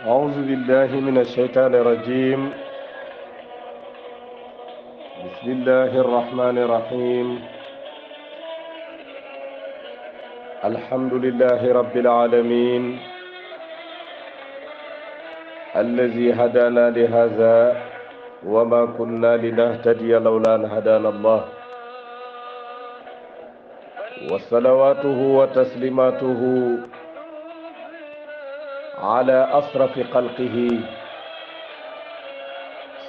أعوذ بالله من الشيطان الرجيم. بسم الله الرحمن الرحيم. الحمد لله رب العالمين الذي هدانا لهذا وما كنا لنهتدي لولا أن هدانا الله، وصلواته وتسليماته على أشرف خلقه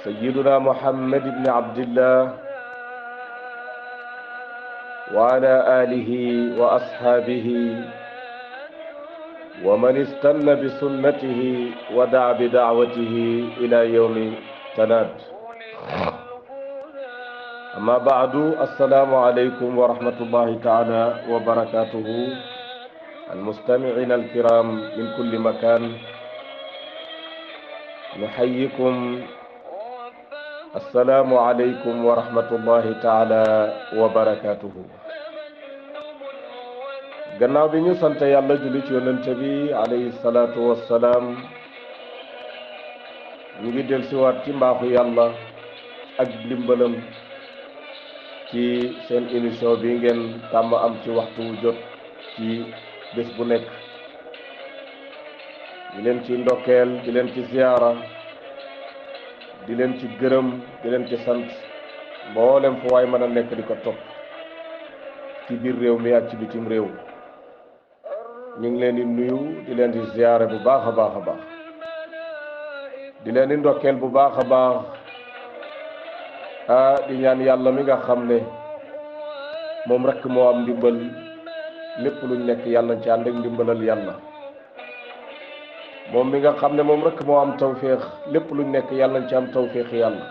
سيدنا محمد بن عبد الله وعلى آله وأصحابه ومن استنى بسنته ودعا بدعوته إلى يوم تناد. أما بعد، السلام عليكم ورحمة الله تعالى وبركاته. المستمعين الكرام من كل مكان، نحييكم. السلام عليكم ورحمة الله تعالى وبركاته. gannaaw bi ñu sant yàlla julli ci yonent bi alayhi salaatu wassalaam, ñu ngi dellusiwaat ci mbaaxu yàlla ak ndimbalam ci seen émission bi ngeen tàmm am ci waxtu wu jot ci bés bu nekk. di leen ci ndokkeel, di leen ci ziyaara, di leen ci gërëm, di leen ci sant mboolem fu waay mën a nekk di ko topp ci biir réew mi ak ci bitim réew. ñu ngi leen di nuyu, di leen di ziyaare bu baax a baax a baax, di leen di ndokkeel bu baax a baax. di ñaan yàlla mi nga xam ne moom rekk moo am ndimbal, lépp luñ nekk yàlla nañ ci ànd ak ndimbalal yàlla. moom mi nga xam ne moom rekk moo am tawféex, lépp luñ nekk yàlla nañ ci am tawféex yàlla.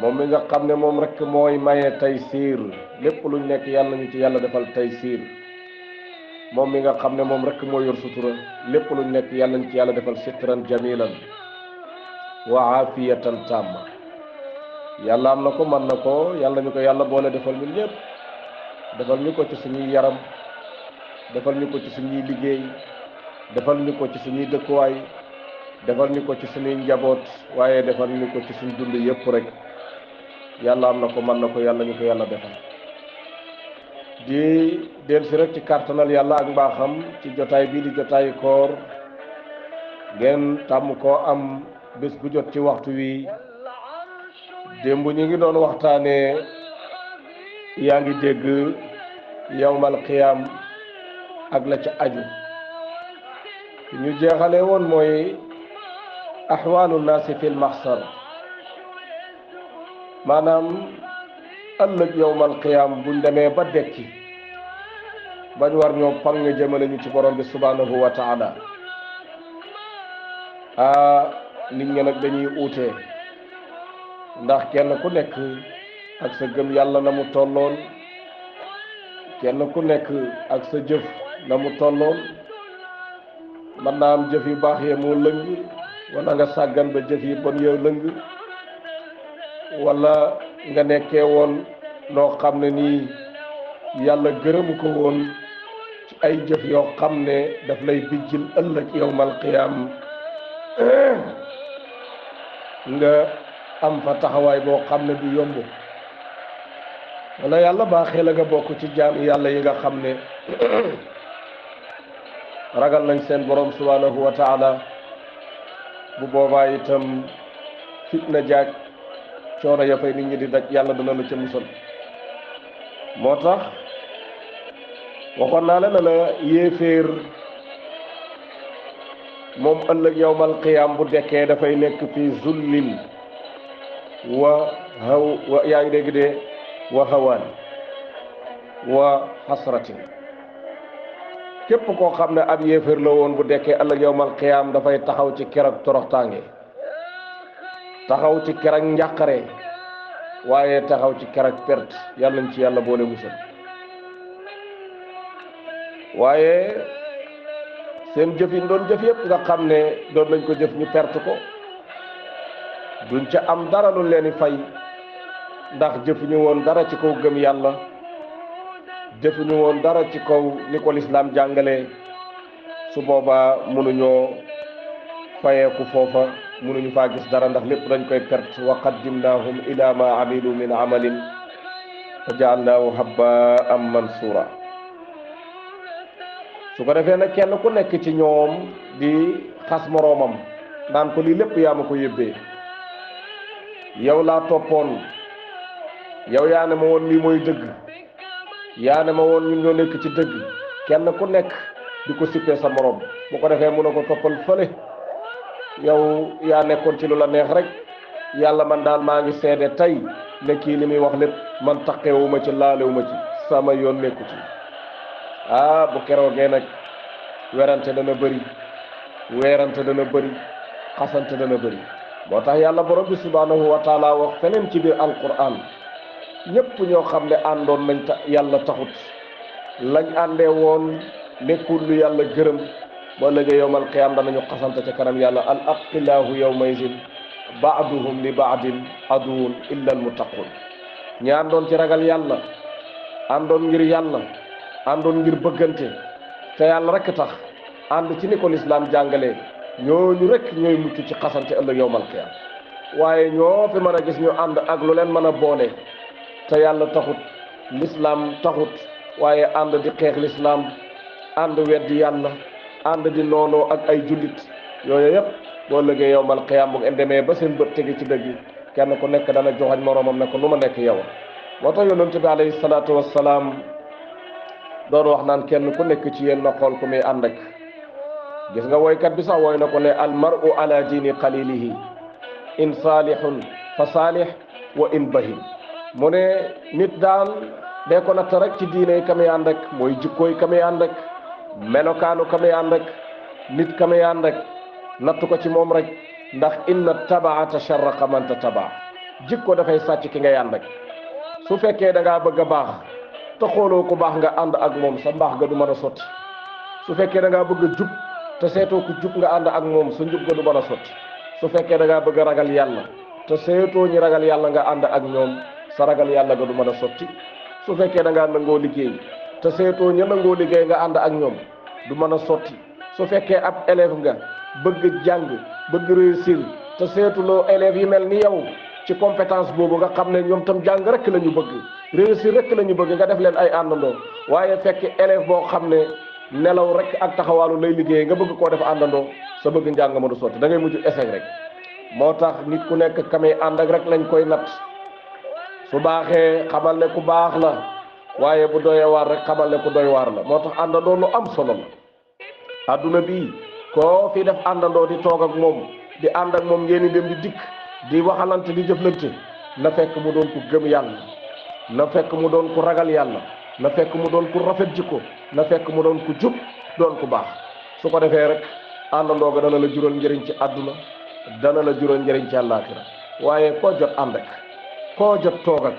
moom mi nga xam ne moom rekk mooy maye taysiir, lépp luñ nekk yàlla nañu ci yàlla defal taysiir. moom mi nga xam ne moom rekk moo yor sutura, lépp luñ nekk yàlla nañ ci yàlla defal sitran jamilan wa aafiyatan tamma. yàlla am na ko, man na ko, yàlla ñu ko yàlla boole defal ñun ñëpp. defal ñu ko ci suñuy yaram, defal ñu ko ci suñuy liggéey, defal ñu ko ci suñuy dëkkuwaay, defal ñu ko ci suñuy njaboot, waaye defal ñu ko ci suñ dund yëpp rek. yàlla am na ko, man na ko, yàlla ñu ko yàlla defal. di dellusi rek ci kàttanal yàlla ak mbaaxam ci jotaay bii di jotaayu koor. ngeen tàmm koo am bés bu jot ci waxtu wi. démb ñu ngi doon waxtaanee, yaa ngi dégg yawmal qiyaam ak la ca aju. ñu jeexale woon mooy ahwaalu naasi fil mahsar, maanaam ëllëg yawmal qiyaam buñ demee ba dekki bañ war ñoo pang nga jëmale ñu ci borom bi subhanahu wa taala. nit ñi nag dañuy uute, ndax kenn ku nekk ak sa gëm yàlla na mu tolloon, kenn ku nekk ak sa jëf na mu tolloon. mën naa am jëf yu baax yee moo lëng, wala nga sàggan ba jëf yi bon yow lëng, wala nga nekkee woon loo xam ne nii yàlla gërëmu ko woon ci ay jëf yoo xam ne daf lay bijjil ëllëg yawmal qiyaam nga am fa taxawaay boo xam ne du yomb. wala yàlla baaxee la nga bokk ci jaam yàlla yi nga xam ne ragal nañ seen borom subhanahu wa taala. bu boobaa itam fitna jaag coono ya fay nit ñi di daj, yàlla dana la ca musal. moo tax waxoon naa la ne la yéeféer moom ëllëg yawmal qiyaam bu dekkee dafay nekk fi zullin wa yaa ngi dégg de wa hawaan wa hasratin. képp koo xam ne ab yéeféer la woon bu dekkee ëllëg yawmal qiyaam dafay taxaw ci keroog toroxtaange, taxaw ci keroog njàqare, waaye taxaw ci keroog perte. yàlla nañ ci yàlla boole musal. waaye seen jëf yi doon jëf yëpp nga xam ne doon nañ ko jëf ñu perte ko, duñ ca am dara lu leen di fay, ndax jëfuñu woon dara ci kaw gëm yàlla, jëfuñu woon dara ci kaw ni ko lislaam jàngale. su boobaa mënuñoo fayeeku foofa mënuñu faa gis dara ndax lépp dañ koy perte wa qaddimnaahum ila ma amilu min amalin fa jaalnaahu habbaa'an mansuura. su ko defee nag kenn ku nekk ci ñoom di xas moroomam naan ko lii lépp yaa ma ko yóbbee, yow laa toppoon, yow yaa ne ma woon lii mooy dëgg, yaa ne ma woon ñun ñoo nekk ci dëgg. kenn ku nekk di ko sippee sa morom. bu ko defee mu ne ko toppal fële, yow yaa nekkoon ci lu la neex rek, yàlla man daal maa ngi seede tey ne kii li muy wax lépp man taqewuma ci laalewuma ci sama yoon nekku ci. bu keroogee nag werante dana bëri, weerante dana bëri, xasante dana bëri. moo tax yàlla borom bi subhanahu wa taala wax feneen ci biir alquran, ñépp ñoo xam ne àndoon nañ yàlla taxut, lañ àndee woon nekkul lu yàlla gërëm, boo léegi yowmal qiyaam danañu xasante ca kanam yàlla. al aqilaahu yawma izin baaduhum li baadin aduwwun illa al muttaqun. ñi àndoon ci ragal yàlla, àndoon ngir yàlla, àndoon ngir bëggante te yàlla rek tax, ànd ci ni ko lislaam jàngalee, ñooñu rek ñooy mucc ci xasante ëllëg yowmal qiyaam. waaye ñoo fi mën a gis ñu ànd ak lu leen mën a boole te yàlla taxut, lislaam taxut, waaye ànd di xeex lislaam, ànd weddi yàlla, ànd di noonoo ak ay jullit, yooyu yëpp boo lëggee yowmal qiyaam bu ngeen demee ba seen bët tegi ci dëgg, kenn ku nekk dana joxañ moroomam ne ko lu ma nekk yow. moo tax yonent bi alayhi salaatu wassalaam doon wax naan kenn ku nekk ci yéen na xool ku muy ànd ak. gis nga woykat bi sax woy na ko ne al mar'u ala diini qalilihi in saalihun fa saalih wa in bahim. mu ne nit daal dee ko natt rek ci diine ka muy ànd ak, mooy jikkooy ka muy ànd ak, melokaanu ka muy ànd ak, nit ka muy ànd ak, natt ko ci moom rek. ndax inna tabaata sharraqa man tataba. jikko dafay sàcc ki ngay ànd ak. su fekkee da ngaa bëgg a baax te xooloo ku baax nga ànd ak moom, sa mbaax ga du mën a sotti. su fekkee da ngaa bëgg a jub te seetoo ku jub nga ànd ak moom, sa njub ga du mën a sotti. su fekkee da ngaa bëgg a ragal yàlla te seetoo ñi ragal yàlla nga ànd ak ñoom, sa ragal yàlla ga du mën a sotti. su fekkee da ngaa nangoo liggéey te seetoo ña nangoo liggéey nga ànd ak ñoom, du mën a sotti. su fekkee ab élève nga bëgg jàng, bëgg réussir te seetuloo élèves yi mel ni yow ci compétence boobu, nga xam ne ñoom tam jàng rek la ñu bëgg, réussir rek la ñu bëgg, nga def leen ay àndandoo. waaye fekk élève boo xam ne nelaw rek ak taxawaalu lay liggéey nga bëgg koo def àndandoo, sa bëgg njàng ma du sotti, da ngay mujj échec rek. moo tax nit ku nekk kamay ànd ak rek lañ koy natt. su baaxee xamal ne ku baax la, waaye bu doyee waar rek xamal ne ku doy waar la. moo tax àndandoo lu am solo la. adduna bii koo fi def àndandoo di toog ak moom, di ànd ak moom, ngeen di dem di dikk, di waxalante, di jëflante, na fekk mu doon ku gëm yàlla, na fekk mu doon ku ragal yàlla, na fekk mu doon ku rafet jikko, na fekk mu doon ku jub, doon ku baax. su ko defee rek àndandoo ga dana la jural njëriñ ci àdduna, dana la jural njëriñ ci àllaaxira. waaye koo jot ànd ak, koo jot toog ak,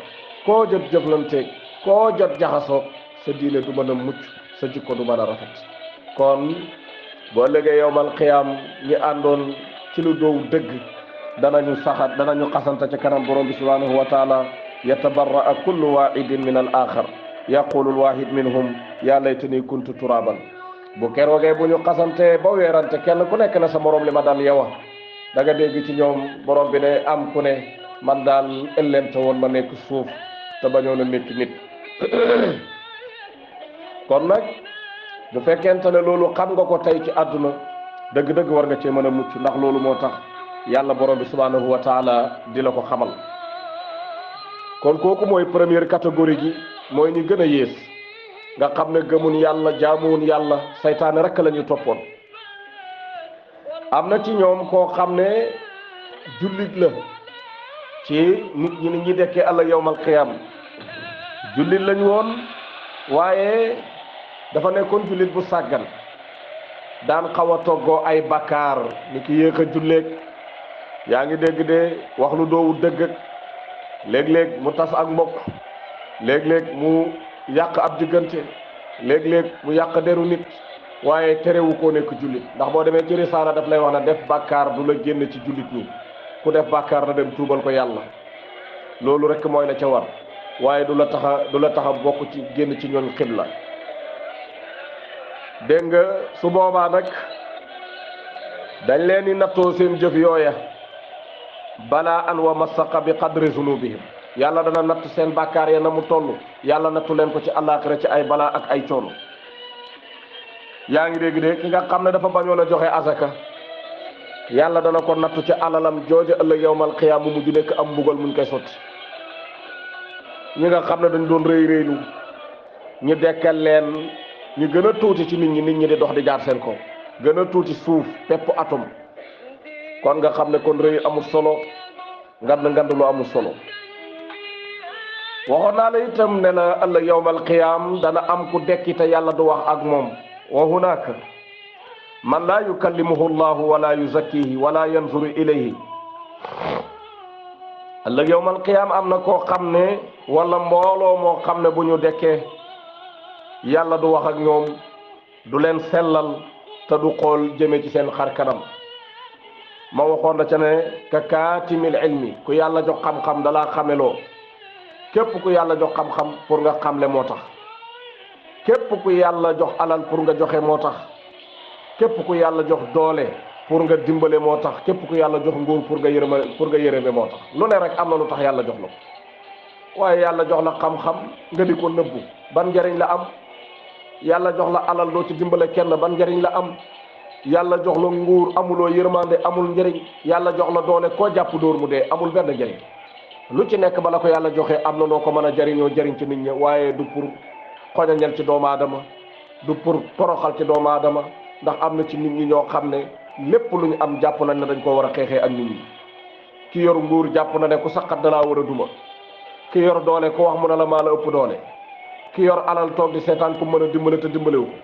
koo jot jëflanteeg, koo jot jaxasoo, sa diine du mën a mucc, sa jikko du mën a rafet. kon boo léegi yowmal qiyaam ñi àndoon ci lu doow dëgg danañu saxat, danañu xasante ci kanam borom bi subhanahu wa taala. yatabarra'a kullu waahidin min al axar, yaqulu al waahid minhum ya laytani kuntu turaban. bu keroogee bu ñu xasante ba weerante, kenn ku nekk na sa morom li ma dal yow da nga dégg ci ñoom borom bi ne am ku ne man daal ëllente woon ma nekk suuf te bañoon a nekk nit. kon nag bu fekkente ne loolu xam nga ko tey ci àdduna, dëgg-dëgg war nga cee mën a mucc, ndax loolu moo tax yàlla borom bi subhanahu wa taala di la ko xamal. kon kooku mooy première catégorie gi, mooy ñi gën a yées, nga xam ne gëmun yàlla, jaamuwun yàlla, saytaane rek la ñu toppoon. am na ci ñoom koo xam ne jullit la, ci nit ñi ni ñi dekkee àlla yawmal qiyaam jullit lañ woon, waaye dafa nekkoon jullit bu sàggan, daan xaw a toggoo ay bakkaar, ni ki yéex a julleeg, yaa ngi dégg de wax lu doowu dëgg ak léeg-léeg mu tas ak mbokk, léeg-léeg mu yàq ab diggante, léeg-léeg mu yàq deru nit, waaye terewu koo nekk jullit. ndax boo demee ci risaala daf lay wax ne def bàkkaar du la génn ci jullit ñi, ku def bàkkaar na dem tuubal ko yàlla, loolu rek mooy la ca war, waaye du la taxa bokk ci génn ci ñooñ xibla. dégg nga su boobaa nag dañ leen di nattoo seen jëf yooya balaa an wa masaqa bi qadri zunubihim yàlla dana natt seen bàkkaar ya na mu toll yàlla nattu leen ko ci àllaaxira ci ay balaa ak ay coono yaa ngi dégg de ki nga xam ne dafa bañoon a joxe azaka yàlla dana ko nattu ci alalam jooja ëllëg yawmal qiyaama mu mujj nekk am mbugal muñ koy sotti ñi nga xam ne dañ doon rëy rëylu ñu dekkal leen ñu gën a tuuti ci nit ñi di dox di jaar seen kaw gën a tuuti suuf pepp atom kon nga xam ne kon rëy amul solo ngand lu amul solo waxoon naa la itam ne la ëllëg yawmal qiyaam dana am ku dekki te yàlla du wax ak moom wa hunaaka man laa yukallimuhu llahu wala yuzakkihi wala yanzuru ilayhi ëllëg yawmal qiyaam am na koo xam ne wala mbooloo moo xam ne bu ñu dekkee yàlla du wax ak ñoom du leen sellal te du xool jëme ci seen xar kanam ma waxoon na ca ne ka kaatimil ilmi ku yàlla jox xam-xam dalaa xameloo képp ku yàlla jox xam-xam pour nga xamle moo tax képp ku yàlla jox alal pour nga joxe moo tax képp ku yàlla jox doole pour nga dimbale moo tax képp ku yàlla jox nguur pour nga yërëme moo tax lu ne rek am na lu tax yàlla jox la ko waaye yàlla jox la xam-xam nga di ko nëbbu ban njariñ la am yàlla jox la alal doo ci dimbale kenn ban njariñ la am yàlla jox la nguur amuloo yërmande amul njariñ yàlla jox la doole koo jàpp dóor mu dee amul benn njariñ lu ci nekk bala ko yàlla joxe am na noo ko mën a jariñoo jariñ ci nit ñi waaye du pour xoñañal ci doomu aadama du pour toroxal ci doomu aadama ndax am na ci nit ñi ñoo xam ne lépp lu ñu am jàpp nañ ne dañ koo war a xeexee ak nit ñi ki yor nguur jàpp na ne ku saqat dalaa war a duma ki yor doole ku wax mu ne la maa la ëpp doole ki yor alal toog di seetaan ku mën a dimbale te dimbalewu ko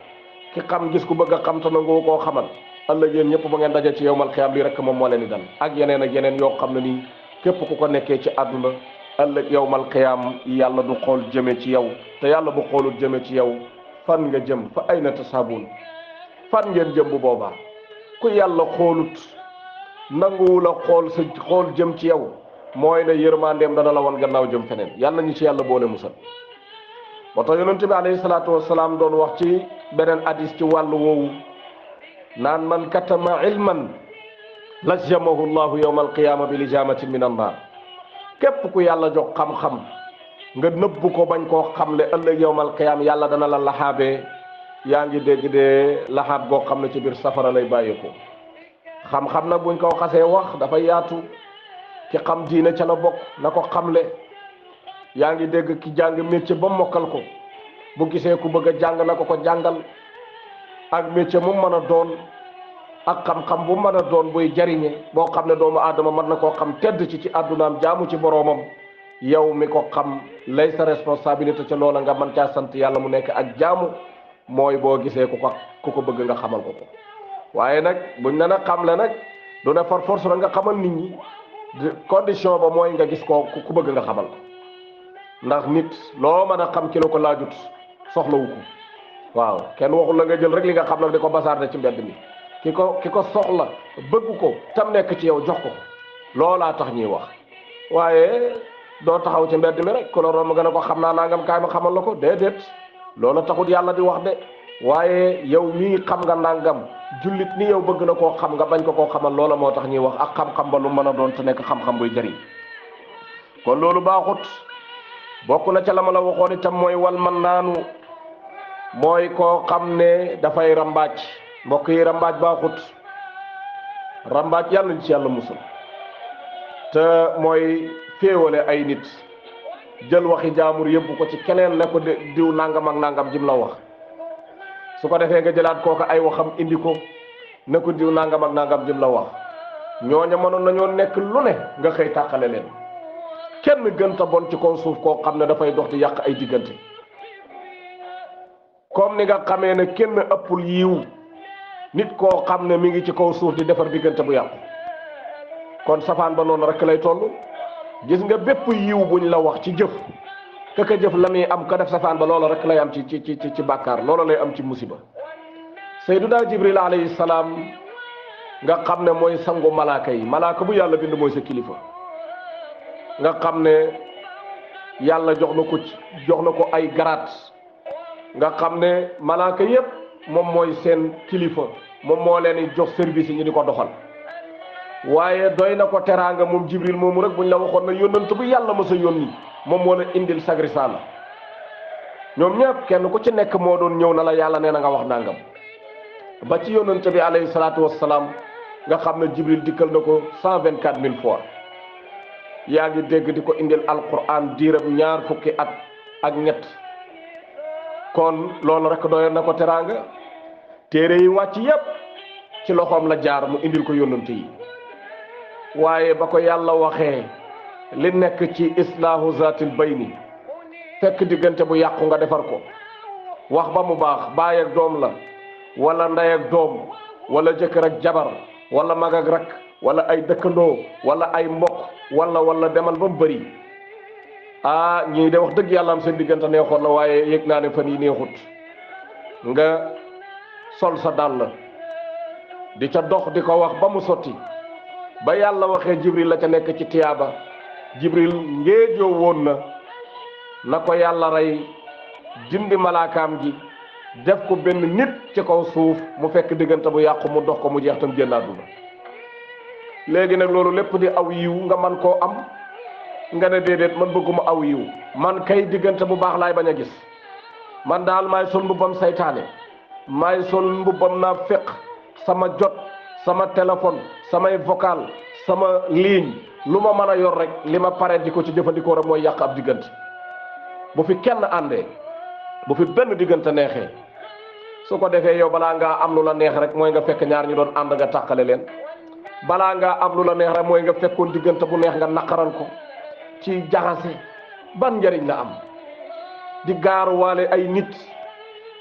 ki xam gis ku bëgg a xam te nangoo koo xamal ëllëg yéen ñëpp ba ngeen daje ci yawmal qiyaam lii rek moom moo leen di dal ak yeneen yoo xam ne nii képp ku ko nekkee ci àdduna ëllëg yawmal qiyaam yàlla du xool jëme ci yow te yàlla bu xoolul jëme ci yow fan nga jëm fa ayna tasaabuun fan ngeen jëm bu boobaa ku yàlla xoolut nanguwul a xool jëm ci yow mooy ne yërmandeem dana la wan gannaaw jëm feneen yàlla ñu ci yàlla boole musal moo tax yonent bi alayhi salaatu wasalaam doon wax ci beneen hadis ci wàllu woowu naan man katama ilman lajjamahu llahu yawma alqiyama bi lijamatin min annar képp ku yàlla jox xam-xam nga nëbbu ko bañ koo xamle ëllëg yawma alqiyama yàlla dana la laxaabee yaa ngi dégg de laxaab goo xam ne ci biir safara lay bàyyi ko xam-xam nag buñ ko xasee wax dafa yaatu ki xam diine ca la bokk na ko xamle yaa ngi dégg ki jàng métier ba mokkal ko bu gisee ku bëgg a jàng na ko jàngal ak métier mu mën a doon ak xam-xam bu mën a doon buy jariñe boo xam ne doomu aadama mën na koo xam tedd ci àddunaam jaamu ci boroomam yow mi ko xam lay sa responsabilité ca loola nga mën caa sant yàlla mu nekk ak jaamu mooy boo gisee ku ko bëgg nga xamal ko waaye nag buñ ne nag xamle nag du ne par force nga xamal nit ñi condition ba mooy nga gis ko ku bëgg nga xamal ko ndax nit loo mën a xam ci la ko laajut soxlawu ko waaw kenn waxul la nga jël rek li nga xam nag di ko basaarde ci mbedd mi ki ko soxla bëgg ko tam nekk ci yow jox ko loolaa tax ñuy wax waaye doo taxaw ci mbedd mi rek ku la romb nga ne ko xam naa nangam kaay ma xamal la ko déedéet loola taxut yàlla di wax de waaye yow mii xam nga nangam jullit ni yow bëgg na koo xam nga bañ ko koo xamal loola moo tax ñuy wax ak xam-xam ba lu mën a doon te nekk xam-xam buy jëriñ kon loolu baaxut bokk na ca la ma la waxoon itam mooy wal man naanu mooy koo xam ne dafay rambaaj mbokk yi rambaaj baaxut rambaaj yàlla ñu ci yàlla musal te mooy féewale ay nit jël waxi jaamur yëbbu ko ci keneen ne ko diw nangam ak nangam jim la wax su ko defee nga jëlaat kooka ay waxam indi ko ne ko diw nangam ak nangam jim la wax ñooña mënoon nañoo nekk lu ne nga xëy tàqale leen kenn gën ta bon ci kaw suuf koo xam ne dafay dox di yàq ay diggante comme ni nga xamee ne kenn ëppul yiw nit koo xam ne mi ngi ci kaw suuf di defar diggante bu yàqu kon safaan ba noonu rek lay toll gis nga bépp yiw buñ la wax ci jëf ka jëf la muy am ka def safaan ba loola rek lay am ci bàkkaar loola lay am ci musiba Sayyiduna Jibril alayhi salaam nga xam ne mooy sangu malaaka yi malaaka bu yàlla bind mooy sa kilifa nga xam ne yàlla jox na ko ay garaat nga xam ne malaaka yépp moom mooy seen kilifa moom moo leen di jox service yi ñu di ko doxal waaye doy na ko teraanga moom jibril moomu rek buñ la waxoon na yónnant bu yàlla mës a yónni moom moo la indil sag risaala ñoom ñëpp kenn ku ci nekk moo doon ñëw na la yàlla nee na nga wax nangam ba ci yónnant bi alayhi salaatu wassalaam nga xam ne jibril dikkal na ko 124 000 fois yaa ngi dégg di ko indil alquran diiram ñaar fukki at ak ñett kon loolu rek doy na ko teraanga téere yi wàcc yépp ci loxoom la jaar mu indil ko yónnant yi waaye ba ko yàlla waxee li nekk ci islaahu zaatil bayni fekk diggante bu yàqu nga defar ko wax ba mu baax baay ak doom la wala ndey ak doom wala jëkkër ak jabar wala mag ak rak wala ay dëkkandoo wala ay mbokk wala demal ba mu bëri ñii de wax dëgg yàlla am seen diggante neexoon na waaye yëg naa ne fan yi neexut nga sol sa dàll di ca dox di ko wax ba mu sotti ba yàlla waxee jibril la ca nekk ci tiyaaba jibril ngéejoo woon na ko yàlla rey dindi malaakaam gi def ko benn nit ci kaw suuf mu fekk diggante bu yàqu mu dox ko mu jeex tam génn àdduna léegi nag loolu lépp di aw yiw nga man koo am nga ne déedéet man bëgguma aw yiw man kay diggante bu baax laay bañ a gis man daal maay sol mbubbam saytaane maay sol mbubbam naa féq sama jot sama téléphone samay vocal sama ligne lu ma mën a yor rek li ma pare di ko ci jëfandikoo rek mooy yàq ab diggante bu fi kenn àndee bu fi benn diggante neexee su ko defee yow balaa ngaa am lu la neex rek mooy nga fekk ñaar ñu doon ànd nga tàqale leen balaa ngaa am lu la neex rek mooy nga fekkoon diggante bu neex nga naqaral ko ci jaxase ban njëriñ la am di gaaruwaale ay nit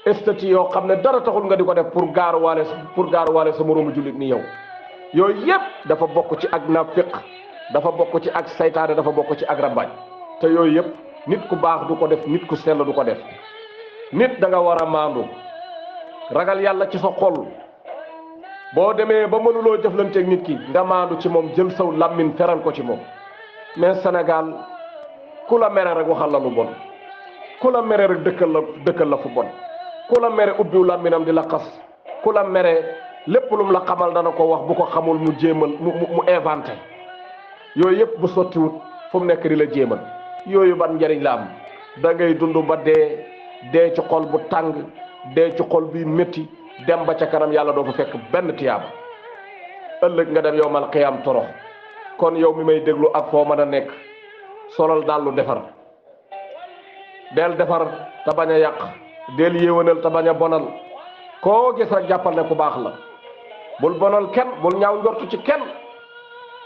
estati yoo xam ne dara taxul nga di ko def pour gaaruwaale sa moroomu jullit ni yow yooyu yëpp dafa bokk ci ak nafiq dafa bokk ci ak saytaane dafa bokk ci ak rambaaj te yooyu yëpp nit ku baax du ko def nit ku sell du ko def nit da nga war a maandu ragal yàlla ci sa xol boo demee ba mënuloo jëflanteeg nit ki nga maandu ci moom jël saw làmmin feral ko ci moom mais Sénégal ku la mere rek waxal la lu bon ku la mere rek dëkkal la fu bon ku la mere ubbiw làmminam di la xas ku la mere lépp lum la xamal dana ko wax bu ko xamul mu jéemal mu inventé yooyu yëpp bu sottiwut fu mu nekk di la jéemal yooyu ban njariñ la am da ngay dund ba dee ci xol bu tàng dee ci xol bi métti dem ba ca kanam yàlla doo fa fekk benn tiyaaba ëllëg nga dem yowmal qiyaam torox kon yow mi may déglu ak foo mën a nekk solal daal lu defar del defar te bañ a yàq del yéwénal te bañ a bonal koo gis rek jàppal ne ku baax la bul bonal kenn bul ñaaw njortu ci kenn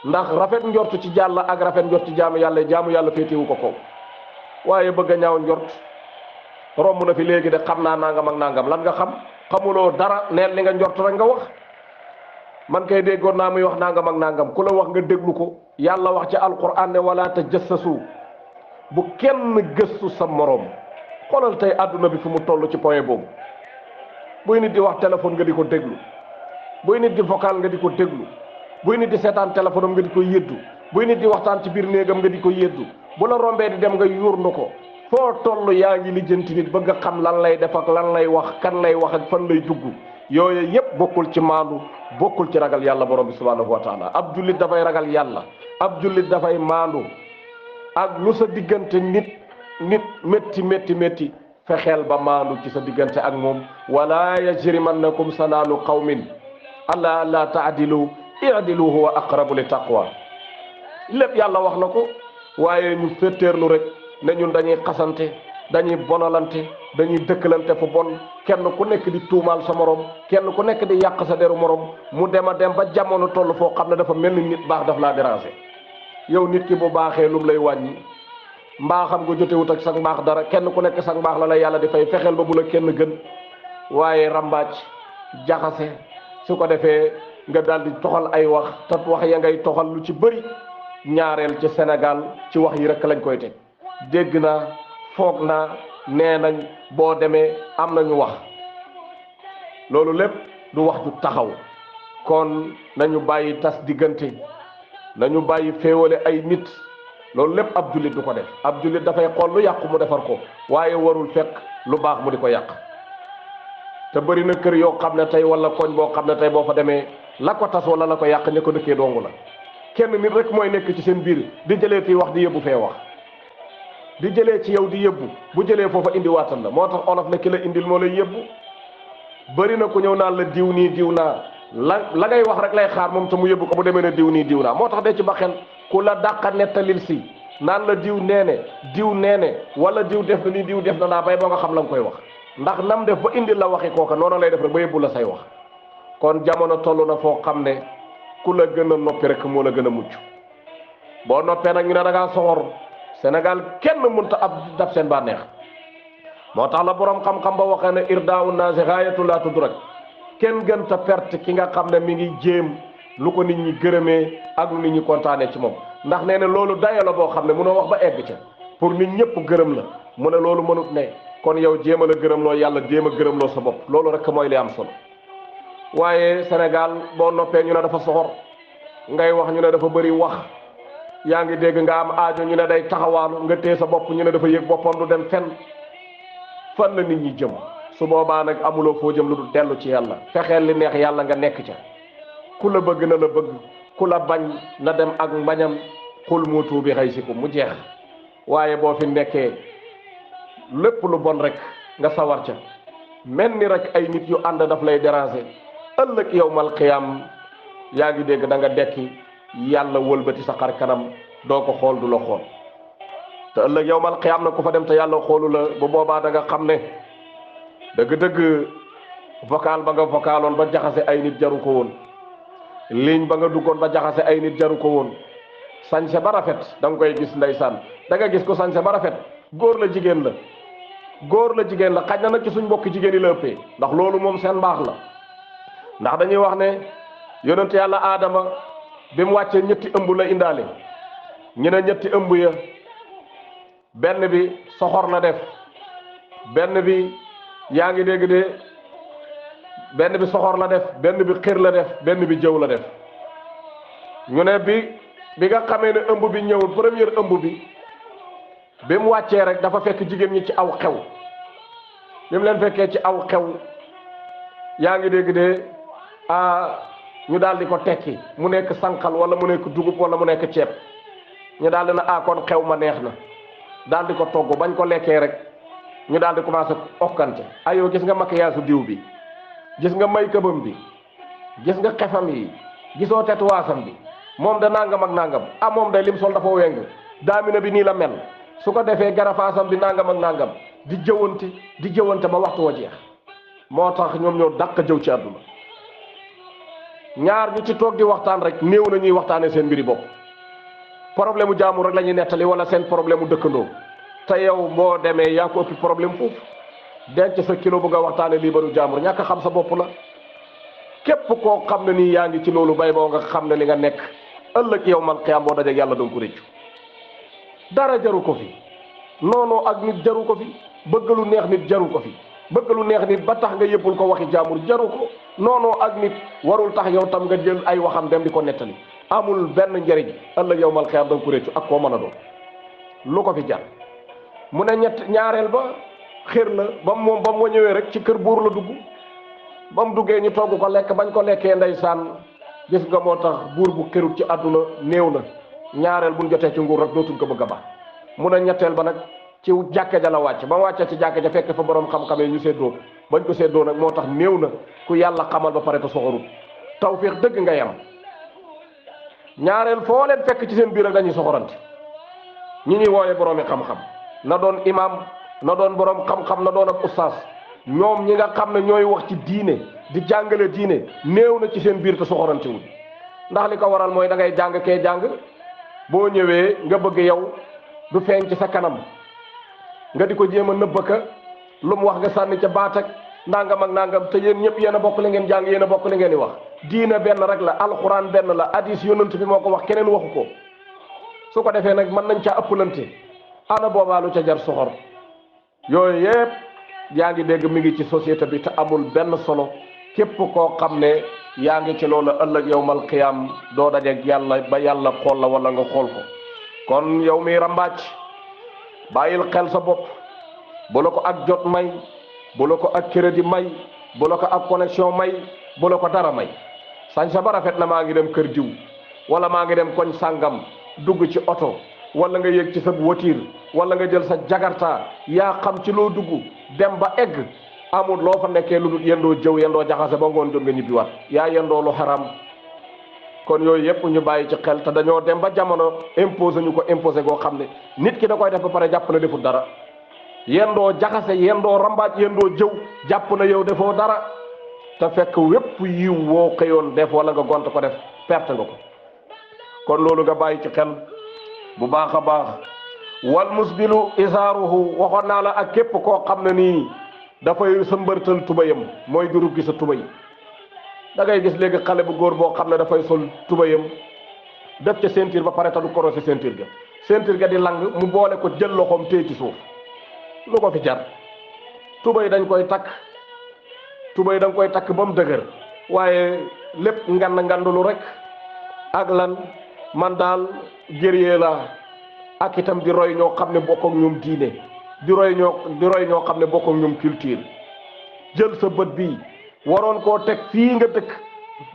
ndax rafet njortu ci jàll ak rafet njort ci jaamu yàlla féetewu ko waaye bëgg a ñaaw njort romb na fi léegi de xam naa nangam ak nangam lan nga xam xamuloo dara neen li nga njort rek nga wax man kay déggoon naa muy wax nangam ak nangam ku la wax nga déglu ko yàlla wax ci alquran ne wala tajassasu bu kenn gëstu sa moroom xoolal tey àdduna bi fi mu toll ci point boobu buy nit di wax téléphone nga di ko déglu buy nit di vocal nga di ko déglu buy nit di seetaan téléphone am nga di ko yëddu buy nit di waxtaan ci biir néegam nga di ko yëddu bu la rombee di dem nga yurndu ko foo toll yaa ngi lijjanti nit bëgg a xam lan lay def ak lan lay wax kan lay wax ak fan lay dugg yooyu yépp bokkul ci maandu bokkul ci ragal yàlla borom bi subhanahu wa taala ab jullit dafay ragal yàlla ab jullit dafay maandu ak lu sa diggante nit métti fexeel ba maandu ci sa diggante ak moom wala yajrimannakum sanaanu qawmin alla taadilu i'dilu huwa aqrabu li taqwa lépp yàlla wax na ko waaye ñu féttéerlu rek ne ñun dañuy xasante dañuy bonalante dañuy dëkkalante fu bon kenn ku nekk di tuumaal sa morom kenn ku nekk di yàq sa deru morom mu dem a dem ba jamono toll foo xam ne dafa mel ni nit baax daf laa déranger yow nit ki bu baaxee lum lay wàññi mbaaxam nga jotewut ak sa mbaax dara kenn ku nekk sa mbaax la la yàlla di fay fexeel ba bu la kenn gën waaye rambaaj jaxase su ko defee nga daal di toxal ay wax te wax ya ngay toxal lu ci bëri ñaareel ci Sénégal ci wax yi rek lañ koy teg dégg naa foog naa nee nañ boo demee am nañu wax loolu lépp du wax ju taxaw kon nañu bàyyi tas diggante nañu bàyyi féewale ay nit loolu lépp ab jullit du ko def ab jullit dafay xool lu yàqu mu defar ko waaye warul fekk lu baax mu di ko yàq te bëri na kër yoo xam ne tey wala koñ boo xam ne tey boo fa demee la ko tas wala la ko yàq ña ko dëkkee dongu la kenn nit rek mooy nekk ci seen biir di jëlee fii wax di yëbbu fee wax di jëlee ci yow di yëbbu bu jëlee foofa indi waatal la moo tax olof ne ki la indil moo lay yëbbu bëri na ku ñëw naan la diw nii diw naa la ngay wax rek lay xaar moom te mu yëbbu ko bu demee ne diw nii diw naa moo tax de ci ba xel ku la dàqa nettalil si naan la diw neene wala diw def na nii diw def na naa bay boo nga xam la nga koy wax ndax nam def ba indil la waxi kooka noonu lay def rek ba yëbbu la say wax kon jamono toll na foo xam ne ku la gën a noppi rek moo la gën a mucc boo noppee nag ñu ne da ngaa soxor Sénégal kenn mënta ab dab seen bànneex moo tax la borom xam-xam ba waxee ne irdaawu naasi gaayatu laa tudrak kenn gën ta perte ki nga xam ne mi ngi jéem lu ko nit ñi gërëmee ak lu nit ñi kontaanee ci moom ndax nee na loolu dayo la boo xam ne mënoo wax ba egg ca pour nit ñëpp gërëm la mu ne loolu mënut ne kon yow jéem a la gërëmloo yàlla jéem a gërëmloo sa bopp loolu rek mooy li am solo waaye Sénégal boo noppee ñu ne dafa soxor ngay wax ñu ne dafa bëri wax yaa ngi dégg nga am aajo ñu ne day taxawaalu nga téye sa bopp ñu ne dafa yëg boppam du dem fenn fan la nit ñi jëm su boobaa nag amuloo foo jëm lu du dellu ci yàlla fexeel li neex yàlla nga nekk ca ku la bëgg na la bëgg ku la bañ na dem ak mbañam xul muutu bi xëy si ko mu jeex waaye boo fi nekkee lépp lu bon rek nga sawar ca mel ni rek ay nit yu ànd daf lay déranger ëllëg yawmal qiyaam yaa ngi dégg da nga dekki yàlla wëlbati sa xar kanam doo ko xool du la xool te ëllëg yawmal qiyaam na ku fa dem te yàlla xoolu la bu boobaa da nga xam ne dëgg-dëgg vocal ba nga vocaloon ba jaxase ay nit jaru ko woon ligne ba nga duggoon ba jaxase ay nit jaru ko woon sañse ba rafet da nga koy gis ndeysaan da nga gis ko sañse ba rafet góor la jigéen la xaj na nag ci suñ mbokki jigéen yi la ëppee ndax loolu moom seen mbaax la ndax dañuy wax ne yonent yàlla aadama bi mu wàccee ñetti ëmb la indaale ñu ne ñetti ëmb ya benn bi soxor la def benn bi yaa ngi dégg de benn bi soxor la def benn bi xër la def benn bi jëw la def ñu ne bi nga xamee ne ëmb bi ñëwul première ëmb bi mu wàccee rek dafa fekk jigéen ñi ci aw xew bi mu leen fekkee ci aw xew yaa ngi dégg de ñu daal di ko tekki mu nekk sànqal wala mu nekk dugub wala mu nekk ceeb ñu daal di na kon xew ma neex na daal di ko togg bañ ko lekkee rek ñu daal di commencé okkante ayoo gis nga maquillage diw bi gis nga make-upam bi gis nga xefam yi gisoo tatouage bi moom da nangam ak nangam moom day lim sol dafa weng daamina bi nii la mel su ko defee garafaasam bi nangam ak nangam di jëwante ba waxtu wa jeex moo tax ñoom ñoo dàq jëw ci àdduna ñaar ñu ci toog di waxtaan rek néew na ñuy waxtaanee seen mbiri bopp problème mu jaamur rek la ñuy nettali wala seen problème mu dëkkandoo te yow boo demee yaa ko ëpp problème foofu denc sa kilo bu nga waxtaanee lii baru jaamur ñàkk xam sa bopp la képp koo xam ne nii yaa ngi ci loolu bay boo nga xam ne li nga nekk ëllëg yow man xiyaam boo dajeeg yàlla doon ko réccu dara jaru ko fi noonu ak nit jaru ko fi bëgg lu neex nit jaru ko fi bëgg lu neex nit ba tax nga yëppul ko waxi jaamur jaru ko noonu ak nit warul tax yow tam nga jël ay waxam dem di ko nettali amul benn njëriñ ëllëg yow mal xiyaam danga ko réccu ak koo mën a doon lu ko fi jar mu ne ñaareel ba xër la ba mu ñëwee rek ci kër buur la dugg ba mu duggee ñu togg ko lekk bañ ko lekkee ndeysaan gis nga moo tax buur bu xërut ci àdduna néew na ñaareel buñ jotee ci nguur rek dootuñ ko bëgg a baax mu ne ñetteel ba nag ci jàkka ja la wàcc ba mu wàccee ci jàkka ja fekk fa borom xam-xam yi ñu séddoo bañ ko séddoo nag moo tax néew na ku yàlla xamal ba pare te soxorut tawfiix dëgg nga yam ñaareel foo leen fekk ci seen biir ak dañuy soxorante ñi ñuy wooye boroomi xam-xam na doon imam na doon borom xam-xam na doon ab ustaas ñoom ñi nga xam ne ñooy wax ci diine di jàngale diine néew na ci seen biir te soxorante wuñ ndax li ko waral mooy da ngay jàng kee jàng boo ñëwee nga bëgg yow du feeñ ci sa kanam nga di ko jéem a nëbbaka lu mu wax nga sànni ca baat ak nangam ak nangam te yéen ñëpp yéen a bokk li ngeen jàng yéen a bokk li ngeen di wax diine benn rek la alxuraan benn la hadis yonent bi moo ko wax keneen waxu ko su ko defee nag mën nañ caa ëppalante ana boobaa lu ca jar soxor yooyu yëpp yaa ngi dégg mi ngi ci société bi te amul benn solo képp koo xam ne yaa ngi ci loolu ëllëg yawmal qiyaam doo dajeeg yàlla ba yàlla xool la wala nga xool ko kon yow mi rambaac bàyyil xel sa bopp bu la ko ak jot may bu la ko ak crédit may bu la ko ab connexion may, bu la ko dara may. sañ sa ba rafet na maa ngi dem kër diw wala maa ngi dem koñ sàngam, dugg ci oto wala nga yéeg ci sa voiture wala nga jël sa jakarta, yaa xam ci loo dugg dem ba egg, amul loo fa nekkee lu dul yendoo jëw, yendoo jaxase ba ngoon jot nga ñibbiwaat, yaa yendoo lu xaram. kon yooyu yëpp ñu bàyyi ci xel, te dañoo dem ba jamono imposé ñu ko, imposé goo xam ne nit ki da koy def ba pare jàpp na deful dara, yendoo jaxase, yendoo rambaaj, yendoo jëw, jàpp na yow defoo dara, te fekk wépp yiw woo xëyoon def wala nga gont ko def perte nga ko. kon loolu nga bàyyi ci xel bu baax a baax. wal musbilu isaaruhu, waxoon naa la ak képp koo xam ne nii dafay sa mbërtal tubayam, mooy di ruggi sa tubay. da ngay gis léegi xale bu góor boo xam ne dafay sol tubayam def ca ceinture ba pare te du korosé ceinture ga di lang, mu boole ko jël loxoom téye ci suuf. lu ko fi jar? tubay dañ koy takk, tubay da nga koy takk ba mu dëgër, waaye lépp ngandulu rek ak lan, man daal guerrier la, ak itam di roy ñoo xam ne bokk ak ñoom diine, di roy ñoo xam ne bokk ak ñoom culture. jël sa bët bi waroon koo teg fii nga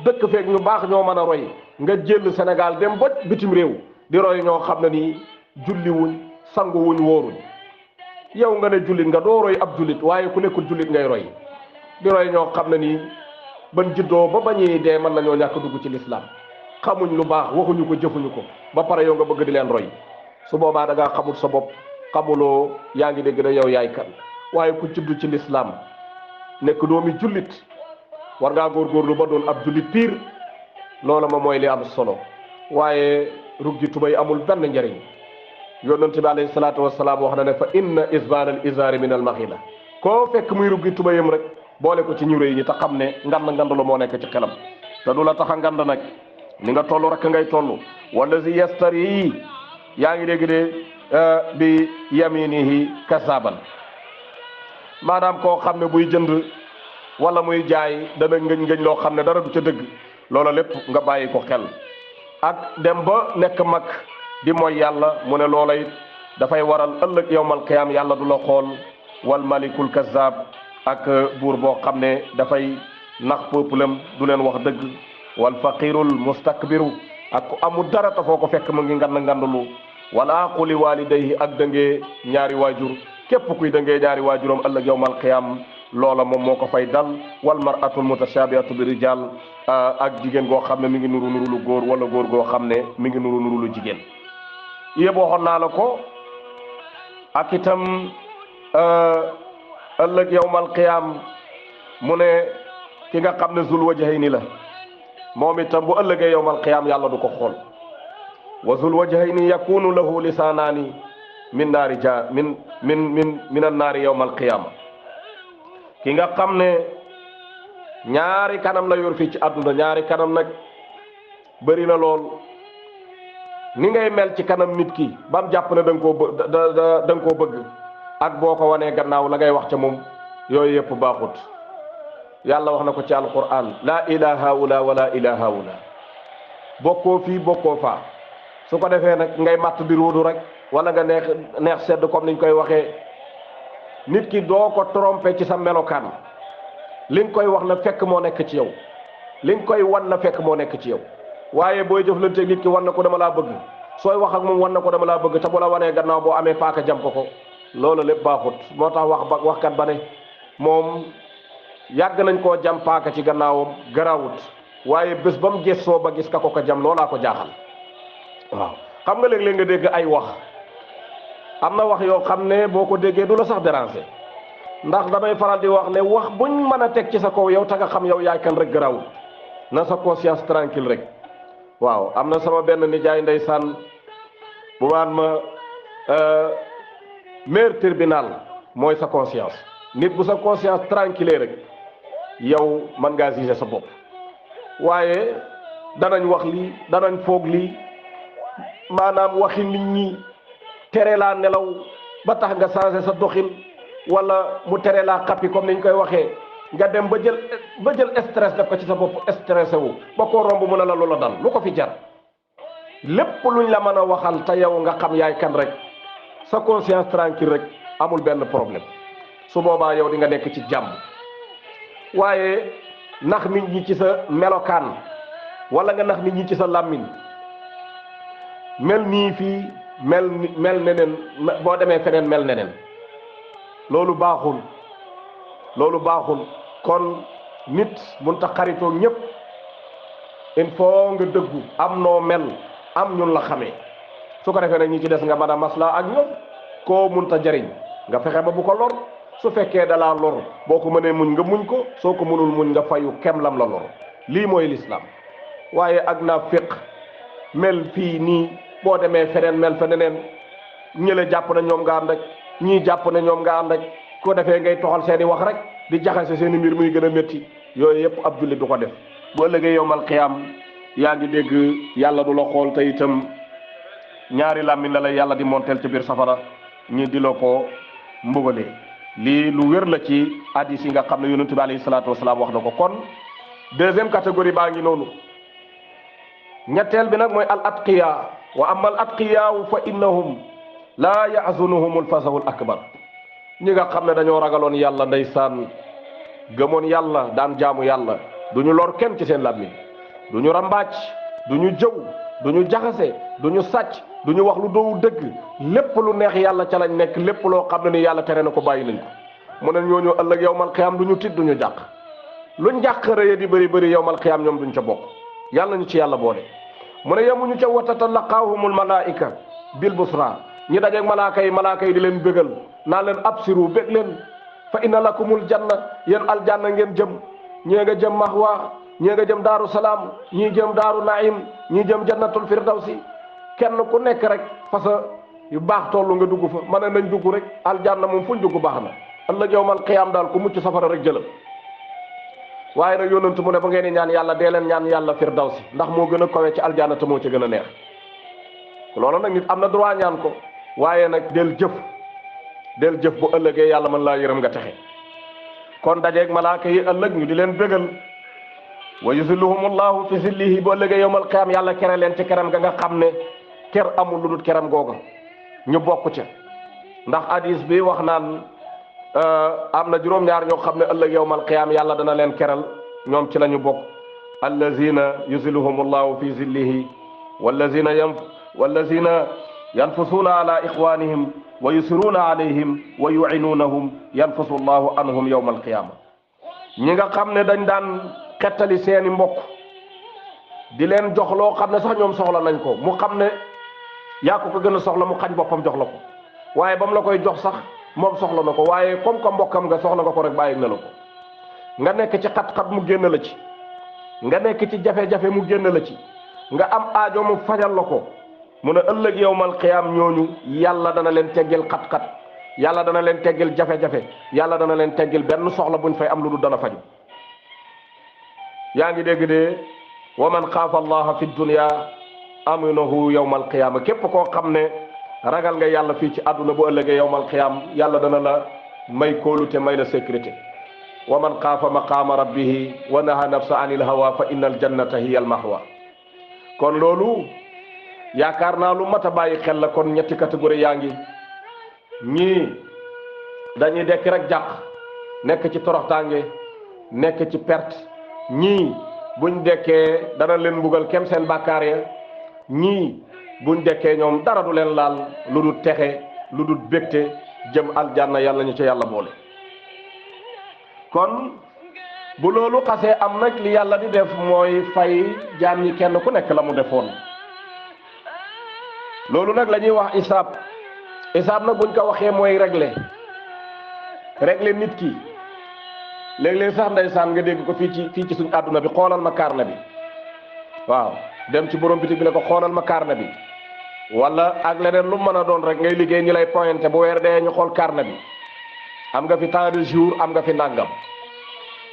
dëkk feek ñu baax ñoo mën a roy, nga jël Sénégal dem ba bitim réew di roy ñoo xam ne nii julli wuñ, sangu wuñ, wóoruñ. yow nga ne jullit nga, doo roy ab jullit, waaye ku nekkul jullit ngay roy, di roy ñoo xam ne nii ban juddoo ba bañuy dee mën nañoo ñàkk dugg ci lislaam, xamuñ lu baax, waxuñu ko, jëfuñu ko, ba pare yow nga bëgg di leen roy. su boobaa da ngaa xamul sa bopp, xamuloo, yaa ngi dégg na yow yaay kan. waaye ku juddu ci lislaam nekk doomi jullit, war ngaa góorgóorlu ba doon ab jullit piir. loola ma mooy li am solo, waaye ruggi tubay amul benn njëriñ. yonent bi alayhi salaatu wasalaam wax na ne fa inna isbaan al izaari min al maxila, koo fekk muy ruggi tubayam rek boole ko ci ñu rëy ñi, te xam ne ngand la moo nekk ci xelam, te du la tax a ngand nag, ni nga toll rek ngay toll. wala si yastari, yaa ngi dégg de bi yaminihi kasaban, maanaam koo xam ne buy jënd wala muy jaay dana ngëñ loo xam ne dara du ca dëgg. loola lépp nga bàyyi ko xel. ak dem ba nekk mag di mooy yàlla, mu ne loola it dafay waral ëllëg yowmal qiyaam yàlla du la xool. wal malikul kazzab, ak buur boo xam ne dafay nax peuplem, du leen wax dëgg. wal faqirul mustakbiru, ak ku amul dara ta foo ko fekk mu ngi ngandulu. wal aquli walidayhi, ak dëngee ñaari waajur, képp kuy dëngee ñaari waajuram ëllëg yowmal qiyaam loola moom moo ko fay dal. wal mar'atul mutashabihatu bi rijal, ak jigéen goo xam ne mi ngi nuru lu góor, wala góor goo xam ne mi ngi nuru lu jigéen. yëpp waxoon naa la ko. ak itam ëllëg yowmal qiyaam mu ne ki nga xam ne zul wajhayni la, moom itam bu ëllëgee yowmal qiyaam yàlla du ko xool. wa zul wajhayni yakunu lahu lisaanaani min naari min an naari yowmal qiyaama. ki nga xam ne ñaari kanam la yor fii ci àdduna, ñaari kanam nag bëri na lool. ni ngay mel ci kanam nit ki bam jàpp ne da nga koo bëgg, ak boo ko wanee gannaaw la ngay wax ca moom, yooyu yëpp baaxut. yàlla wax na ko ci alquran, laa ilaha haula wala ilaha haula, bokkoo fii bokkoo faa. su ko defee nag ngay matt di ruudu rek, wala nga neex sedd comme niñ koy waxee. nit ki doo ko trompé ci sa melokaan. li nga koy wax na fekk moo nekk ci yow, li nga koy wan na fekk moo nekk ci yow. waaye booy jëflanteeg nit ki wan na ko dama laa bëgg, sooy wax ak moom wan na ko dama laa bëgg, te bu la wanee gannaaw boo amee paaka jam ko. loolu lépp baaxut. moo tax waxkat ba ne moom yàgg nañ koo jam paaka ci gannaawam garawut, waaye bés ba mu gëstoo ba gis ka ko jam loolaa ko jaaxal. waaw xam nga léeg-léeg nga dégg ay wax, am na wax yoo xam ne boo ko déggee du la sax déranger, ndax damay faral di wax ne wax buñ mën a teg ci sa kaw yow te nga xam yow yaay kan rek garawut, na sa conscience tranquille rek. waaw am na sama benn nijaay ndeysaan bu maan ma maire tribunal mooy sa conscience. nit bu sa conscience tranquille rek yow mën ngaa juger sa bopp. waaye danañ wax lii, danañ foog lii, maanaam waxi nit ñi tere laa nelaw ba tax nga changé sa doxin, wala mu tere laa xappi comme niñ koy waxee, nga dem ba jël stress def ko ci sa bopp, stressé wu ba koo romb mu ne la loola dal. lu ko fi jar? lépp luñ la mën a waxal te yow nga xam yaay kan rek, sa conscience tranquille rek, amul benn problème. su boobaa yow di nga nekk ci jàmm. waaye nax nit ñi ci sa melokaan wala nga nax nit ñi ci sa làmmiñ mel nii fii mel neneen boo demee feneen mel neneen loolu baaxul kon nit mun ta xaritoo ñépp il faut nga dëggu am noo mel am ñun la xamee su ko defee nag ñi ci des nga mën a maslaa ak ñoom koo mun ta jariñ nga fexe ba bu ko lor su fekkee dalaa lor boo ko mënee muñ nga muñ ko soo ko mënul muñ nga fayu kem lam la lor lii mooy lislaam waaye ak naa féq mel fii nii boo demee feneen mel fa neneen ñële jàpp na ñoom nga ànd ak ñii jàpp na ñoom nga ànd ak ko defee ngay toxal seeni wax rek di jaxase seeni mbir muy gën a métti yooyu yëpp ab jullit du ko def bu ëllëgee yowmal qiyaam yaa ngi dégg yàlla du la xool te itam ñaari làmmiñ la yàlla di monteel ci biir safara ñi di la ko mbugalee lii lu wér la ci hadis yi nga xam ne yonent bi alayhi salaatu wasalaam wax na ko kon deuxième catégorie baa ngi noonu ñetteel bi nag mooy al atqiya wa amma al atqiyaawu fa innahum laa yaxzunuhum al fasahu al akbar ñi nga xam ne dañoo ragaloon yàlla ndeysaan gëmoon yàlla daan jaamu yàlla du ñu lor kenn ci seen làmmiñ du ñu rambaaj du ñu jëw du ñu jaxase du ñu sàcc du ñu wax lu doowu dëgg lépp lu neex yàlla ca lañ nekk lépp loo xam ne ni yàlla tere na ko bàyyi nañ ko mu ne ñooñu ëllëg yowmal xiyaam du ñu tiit du ñu jàq luñ jàq rëye di bëri yowmal xiyaam ñoom duñ ca bokk yàlla ñu ci yàlla boole mu ne yemuñu ca wa tatalaqaahumul malaa'ika bil busra ñi dajeeg malaaka yi di leen bégal naa leen absiru bég leen fa inna lakumul janna yéen aljanna ngeen jëm ñee nga jëm mahwa ñee nga jëm daaru salaam ñii jëm daaru naim ñii jëm jannatul firdawsi kenn ku nekk rek fasa yu baax tollu nga dugg fa ma ne nañ dugg rek aljanna moom fuñ dugg baax na ëllëg yawmal qiyaam daal ku mucc safara rek jëlam waaye nag yonentu mu ne ba ngeen di ñaan yàlla dee leen ñaan yàlla firdawsi ndax moo gën a kawe ci aljanna te moo ci gën a neex loolu nag nit am na droit ñaan ko waaye nag del jëf bu ëllëgee yàlla mën laa yërëm nga texe kon dajeeg malaaka yi ëllëg ñu di leen bégal wa yusilluhumullahu fi zillihi bu ëllëgee yawmal qiyaam yàlla kere leen ci keram ga nga xam ne ker amul lu dul keram googa ñu bokk ca ndax hadis bi wax naan am na juróom-ñaar ñoo xam ne ëllëg yawmal qiyaam yàlla dana leen keral ñoom ci la ñu bokk allazina yusilluhumullahu fi zillihi wallazina yanfusuuna ala ixwanihim wa yusiruuna alayhim wa yuinuunahum yanfusu llahu anhum yawma alqiyama ñi nga xam ne dañ daan xettali seeni mbokk di leen jox loo xam ne sax ñoom soxla nañ ko mu xam ne yaa ko gën a soxla mu xañ boppam jox la ko waaye ba mu la koy jox sax moom soxla na ko waaye comme que mbokkam nga soxla nga ko rek bàyyi na la ko nga nekk ci xat-xat mu génn la ci nga nekk ci jafe-jafe mu génn la ci nga am aajo mu fajal la ko mu ne ëllëg yawmal qiyaam ñooñu yàlla dana leen teggil xat-xat yàlla dana leen teggil jafe-jafe yàlla dana leen teggil benn soxla buñ fay am lu dul dana faju yaa ngi dégg de wa man xaafa allaha fi dunya aminahu yawmal qiyaama képp koo xam ne ragal nga yàlla fii ci àdduna bu ëllëgee yawmal qiyaam yàlla dana la may kóolute may la sécurité wa man xaafa maqaama rabbihi wa naha nafsa anil hawa fa inna al jannata hiya al mahwa kon loolu yaakaar naa lu mat a bàyyi xel la kon ñetti catégorie yaa ngi ñii dañuy dekk rek jàq nekk ci toroxtaange nekk ci perte ñii buñ dekkee dana leen mbugal kem seen bàkkaar ya ñii buñ dekkee ñoom dara du leen laal lu dul texe lu dul bégte jëm aljanna yàlla ñu ci yàlla boole kon bu loolu xasee am nag li yàlla di def mooy fay jaam ñi kenn ku nekk la mu defoon loolu nag la ñuy wax isaab nag buñ ko waxee mooy régler nit ki léeg-léeg sax ndeysaan nga dégg ko fii ci suñ àdduna bi xoolal ma carnet bi waaw dem ci borom bitig bi ne ko xoolal ma carnet bi wala ak leneen lu mën a doon rek ngay liggéey ñu lay pointé bu weer dee ñu xool carnet bi am nga fi temps de jour am nga fi nangam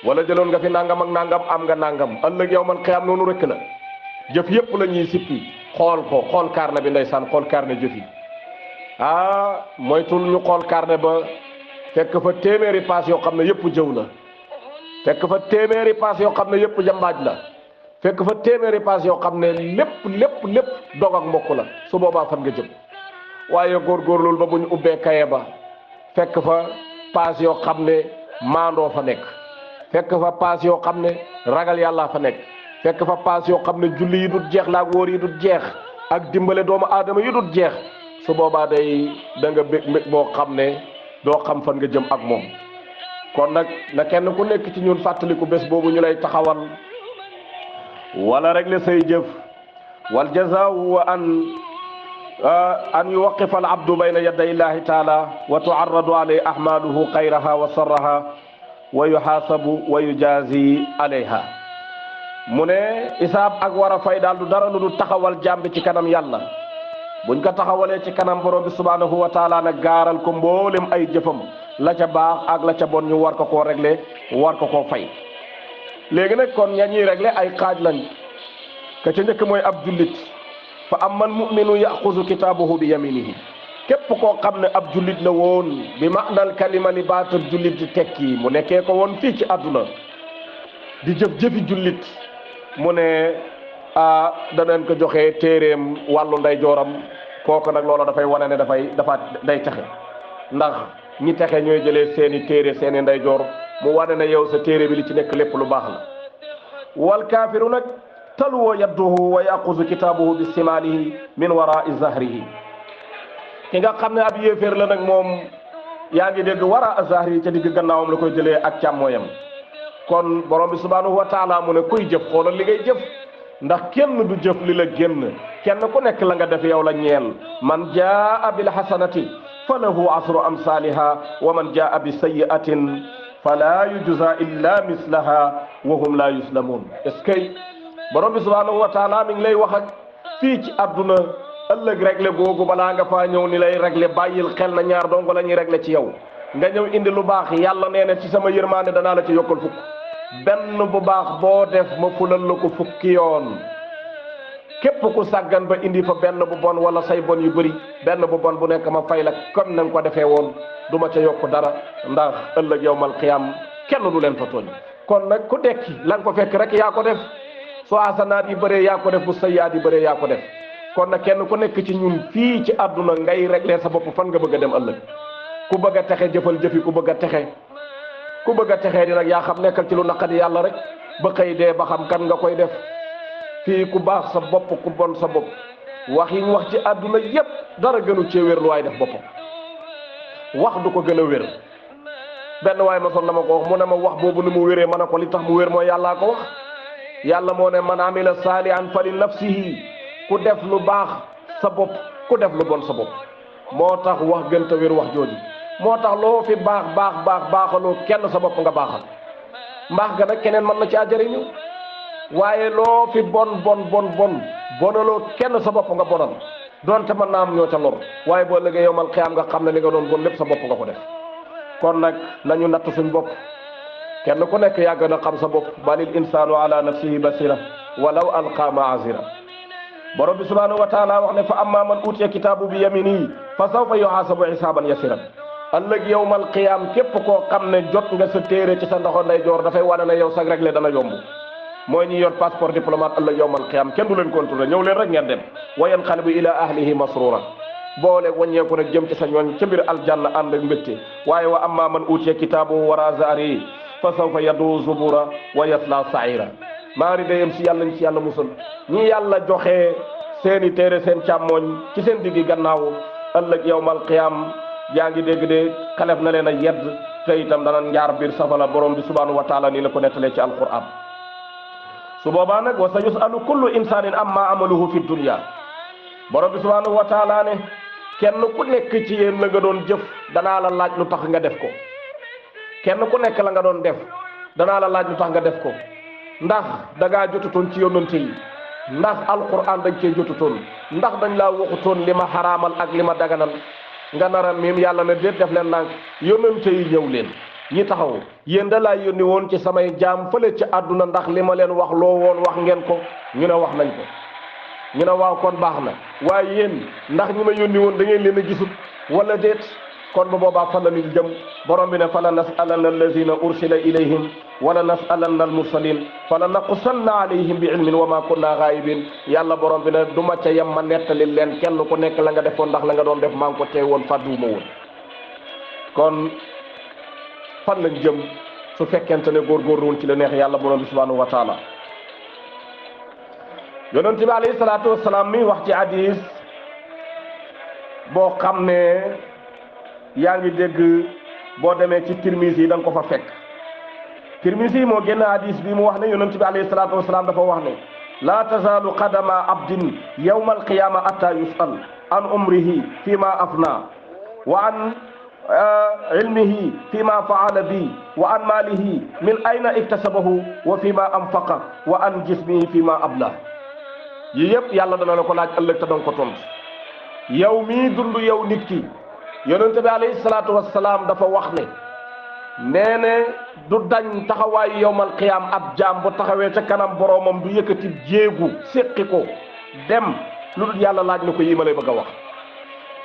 wala jëloon nga fi nangam ak nangam am nga nangam ëllëg yow man xiyam noonu rek la jëf yépp la ñuy sippi xool carnet bi ndeysaan xool carnet jëf yi moytul ñu xool carnet ba fekk fa téeméeri paas yoo xam ne yépp jëw la fekk fa téeméeri paas yoo xam ne yépp jambaaj la fekk fa téeméeri paas yoo xam ne lépp dog ak mbokk la su boobaa fan nga jëm waaye góorgóorlul ba bu ñu ubbee kaye ba fekk fa paas yoo xam ne maandoo fa nekk fekk fa paas yoo xam ne ragal yàlla fa nekk, fekk fa paas yoo xam ne julli yi dut jeex la ak wóor yi dut jeex ak dimbale doomu aadama yi dut jeex, su boobaa day da nga bég mbég boo xam ne doo xam fan nga jëm ak moom. kon nag na kenn ku nekk ci ñun fàttaliku bés boobu ñu lay taxawal wala rek le say jëf. wal jazaau wa an yuwaqifa al abdu bayna yaday illahi taala wa tuarradu alayhi ahmaluhu xayraha wa sarraha wa yuxaasabu wa yujazi alayha. mu ne isaab ak war a fay daal du dara lu du taxawal jaam bi ci kanam yàlla. buñ ko taxawalee ci kanam borom bi subhanahu wa taala nag gaaral ko mboolem ay jëfam, la ca baax ak la ca bon ñu war ko koo régler, war ko koo fay. léegi nag kon ña ñuy régler ay xaaj lañ. ka ca njëkk mooy ab jullit, fa amman muminu yaxuzu kitaabahu bi yaminihi. képp koo xam ne ab jullit la woon bi maanal kalima li baatab jullit di tekki, mu nekkee ko woon fii ci àdduna di jëf-jëfi jullit, mu ne danañ ko joxe téeréem wàllu ndeyjooram. kooku nag loola dafay wane ne day texe, ndax ñi texe ñooy jëlee seeni téere seeni ndeyjoor, mu wane ne yow sa téere bi li ci nekk lépp lu baax la. wal kaafiru nag taluwa yadduhu wa yaquzu kitaabuhu bi simaalihi min warai zahrihi. ki nga xam ne ab yéeféer la nag moom yaa ngi dégg wara zahrihi ca digg gannaawam la koy jëlee ak càmmooyam. kon borom bi subhanahu wa taala mu ne kuy jëf xoolal li ngay jëf, ndax kenn du jëf li la génn, kenn ku nekk la nga def yow la ñeel. man jaa bil hasanati fa lahu asru amsaliha wa man jaa bi sayyi'atin fala yujza illa mislaha wa hum la yuslamun. est-ce que borom bi subhanahu wa taala mi ngi lay wax ak fii ci àdduna ëllëg réglé googu balaa nga faa ñëw ni lay réglé, bàyyil xel na ñaar dong la ñuy réglé ci yow. nga ñëw indi lu baax, yàlla nee na ci sama yërmaande danaa la ci yokkal fukk. benn bu baax boo def ma fulal la ko fukki yoon. képp ku sàggan ba indi fa benn bu bon wala say bon yu bëri, benn bu bon bu nekk ma fay la comme na nga ko defee woon, du ma ca yokk dara, ndax ëllëg yawmal qiyaam kenn du leen fa tooñ. kon nag ku dekki la nga ko fekk rek yaa ko def, soo asanaat yi bëree yaa ko def, bu sayyaat yi bëree yaa ko def. kon nag kenn ku nekk ci ñun fii ci àdduna ngay régler sa bopp fan nga bëgg a dem ëllëg. ku bëgg a texe jëfal jëfi ku bëgg a texe, ku bëgg a texee di nag yaa xam nekkal ci lu naqadi yàlla rek ba xëy dee ba xam kan nga koy def. fii ku baax sa bopp ku bon sa bopp, wax yi ñu wax ci àdduna yépp dara gënu cee wér lu waay def boppam. wax du ko gën a wér. benn waay ma son na ma ko wax, mu ne ma wax boobu ni mu wéree, ma ne ko li tax mu wér mooy yàllaa ko wax. yàlla moo ne man amila saalihan fa li nafsihi, ku def lu baax sa bopp, ku def lu bon sa bopp. moo tax wax gën ta wér wax jooju. moo tax loo fi baaxaloo kenn sa bopp nga baaxal. mbaax ga nag keneen mën na ci jariñu, waaye loo fi bonaloo kenn sa bopp nga bonal, donte mën naa am ñoo ca lor, waaye boo ëllëgee yawmal qiyaam nga xam ne li nga doon bon lépp sa bopp nga ko def. kon nag nañu natt suñ bopp, kenn ku nekk yàgg na xam sa bopp. balil insaanu ala nafsihi basira walaw alqa maazira. borom bi subhanahu wa taala wax ne fa amma man utiya kitaabu bi yaminihi fa sawfa yuhaasabu hisaaban yasiran. ëllëg yawmal qiyaam képp koo xam ne jot nga sa téere ci sa ndoxo ndeyjoor, dafay wane ne yow sag réglé dana yomb. mooy ñi yor passeport diplomate ëllëg yawmal qiyaam kenn du leen contrôler, ñëw leen rek ngeen dem. wa yanqalibu ila ahlihi masrura, boole wàññeeku nag jëm ci sa ñooñ ca biir aljanna ànd ak mbégte. waaye wa amma man utiya kitaabahu wara zahrihi fa sawfa yad'u zubura wa yasla sa'ira. maari dayem si yàlla ñu ci yàlla musal. ñi yàlla joxe seeni téere seen càmmooñ ci seen diggi gannaaw, ëllëg yawmal qiyaam yaa ngi dégg de xalef na leen a yedd, te itam dana njaar biir safala. borom bi subhanahu wa taala nii la ko nettalee ci alquran. su boobaa nag wa sa yusalu kullu insanin amma amaluhu fi dunya. borom bi subhanahu wa taala ne kenn ku nekk ci yéen la nga doon jëf danaa la laaj lu tax nga def ko. kenn ku nekk la nga doon def danaa la laaj lu tax nga def ko. ndax da ngaa jotutoon ci yonante yi, ndax alquran dañ cee jotutoon, ndax dañ laa waxutoon li ma xaraamal ak li ma daganal. nga nara miim yàlla ne déet def leen nag yonante yi ñëw leen. ñi taxaw yéen da laa yónni woon ci samay jaam fële ci àdduna, ndax li ma leen wax loo woon wax ngeen ko. ñu ne wax nañ ko. ñu ne waaw kon baax na, waaye yéen ndax ñi ma yónni woon da ngeen leen a gisut wala déet. kon bu boobaa fan la ñu jëm. borom bi ne fala nasalanna allazina ursila ilayhim wala nasalanna almursalin fala naqussanna alayhim bi ilmin wa ma kunna ghaibin. yàlla borom bi ne du ma ca yem ma nettali leen kenn ku nekk la nga defoon, ndax la nga doon def maa ngi ko teewoon fàdduwuma woon. kon fan lañ jëm su fekkente ne góorgóorlu woon ci la neex yàlla borom bi subhanahu wa taala. yonent bi alayhi salaatu wasalaam mi wax ci hadis boo xam ne yaa ngi dégg boo demee ci Tirmisi yi da nga ko fa fekk. Tirmisi yi moo génn hadis bi mu wax ne yonent bi alayhi salaatu wasalaam dafa wax ne laa tazaalu qadama abdin yawma alqiyama atta yusal an umrihi fi ma afna wa an ilmihi fi ma faala bi wa an maalihi min ayna iktasabahu wa fi ma anfaqa wa an jismihi fi ma abla. yi yëpp yàlla dana la ko laaj ëllëg te danga ko tontu yow mii dund yow nit ki yonent bi alayhi salaatu wassalaam dafa wax ne nee ne du dañ taxawaayu yowmal qiyaam ab jaam bu taxawee ca kanam boroomam du yëkkati jéegu séqi ko dem lu dul yàlla laaj na ko yii ma lay bëgg a wax.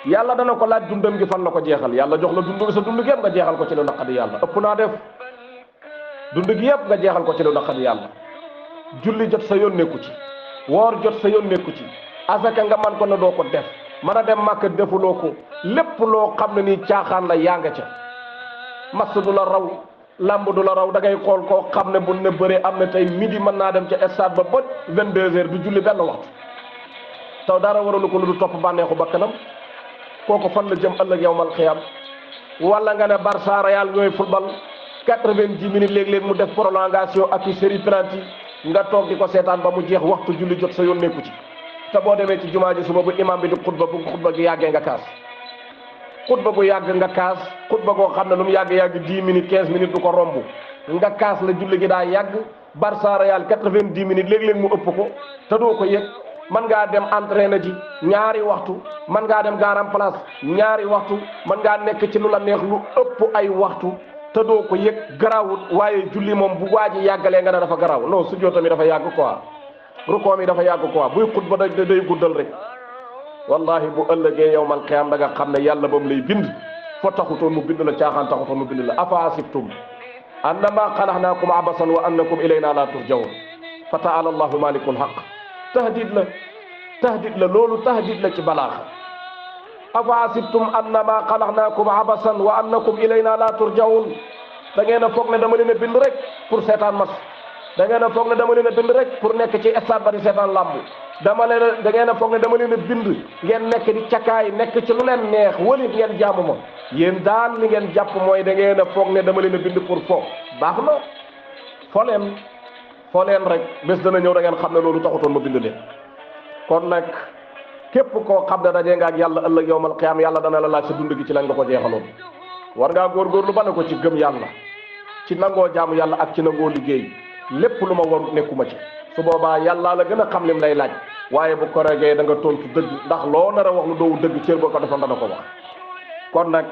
yàlla dana ko laaj dundam gi fan la ko jeexal yàlla jox la dund sa dund gi yëpp nga jeexal ko ci lu naqadi yàlla ëpp naa def dund gi yëpp nga jeexal ko ci lu naqadi yàlla. julli jot sa yoon nekku ci woor jot sa yoon nekku ci asaka nga man ko ne doo ko def mën a dem màkk defuloo ko lépp loo xam ne nii caaxaan la yaa nga ca. mas du la raw lamb du la raw da ngay xool koo xam ne bu ne bëree am na tey midi mën naa dem ca stade ba 22h du julli benn waxtu taw dara waralu ko lu du topp bànneexu bakkanam kooku fan la jëm ëllëg yawmal xiyaam. wala nga ne Barça Real ñooy football 90 minutes léeg-léeg mu def prolongation ak i série penalty nga toog di ko seetaan ba mu jeex waxtu julli jot sa yoon nekku ci. te boo demee ci jumaa ji suba bu imam bi di xutba bu xutba gi yàggee nga kaas xutba bu yàgg nga kaas xutba goo xam ne lu mu yàgg 10 minutes 15 minutes du ko romb nga kaas la julli gi daa yàgg. Barça Real 90 minutes léeg-léeg mu ëpp ko te doo ko yëg. man ngaa dem entraîné ji ñaari waxtu man ngaa dem garan place ñaari waxtu man ngaa nekk ci lu la neex lu ëpp ay waxtu te doo ko yëg garawut waaye julli moom bu waaji yàggalee nga ne dafa garaw non sujjóot mi dafa yàgg quoi rukoo mi dafa yàgg quoi buy xutba day guddal rek. wallahi bu ëllëgee yawmal qiyaam da nga xam ne yàlla ba mu lay bind fo taxutoon mu bind la caaxaan taxutoon mu bind la afa asibtum annama xalaqnaakum abasan wa annakum ilayna la turja'un fa ta'ala allahu malikul haqq. tahdid la loolu tahdid la ci balaaxa. afa asibtum annama xalaqnaakum abasan wa annakum ilayna la turja'un da ngeen a foog ne dama leen a bind rek pour seetaan mas da ngeen a foog ne dama leen a bind rek pour nekk ci stade ba di seetaan làmb da ngeen a foog ne dama leen a bind ngeen nekk di cakaay nekk ci lu leen neex walit ngeen jaamu ma yéen daal li ngeen jàpp mooy da ngeen a foog ne dama leen a bind pour fo baax na foo leen rek bés dana ñëw da ngeen xam ne loolu taxutoon ma bind leen. kon nag képp koo xam ne dajee nga ak yàlla ëllëg yawmal qiyaam yàlla dana la laaj sa dund gi ci lan nga ko jeexaloon war ngaa góorgóorlu ba ne ko ci gëm yàlla ci nangoo jaamu yàlla ak ci nangoo liggéey lépp lu ma warut nekkuma ci su boobaa yàlla la gën a xam lim lay laaj waaye bu ko regee da nga tontu dëgg ndax loo nar a wax lu doowu dëgg cër boo ko defoon dana ko wax. kon nag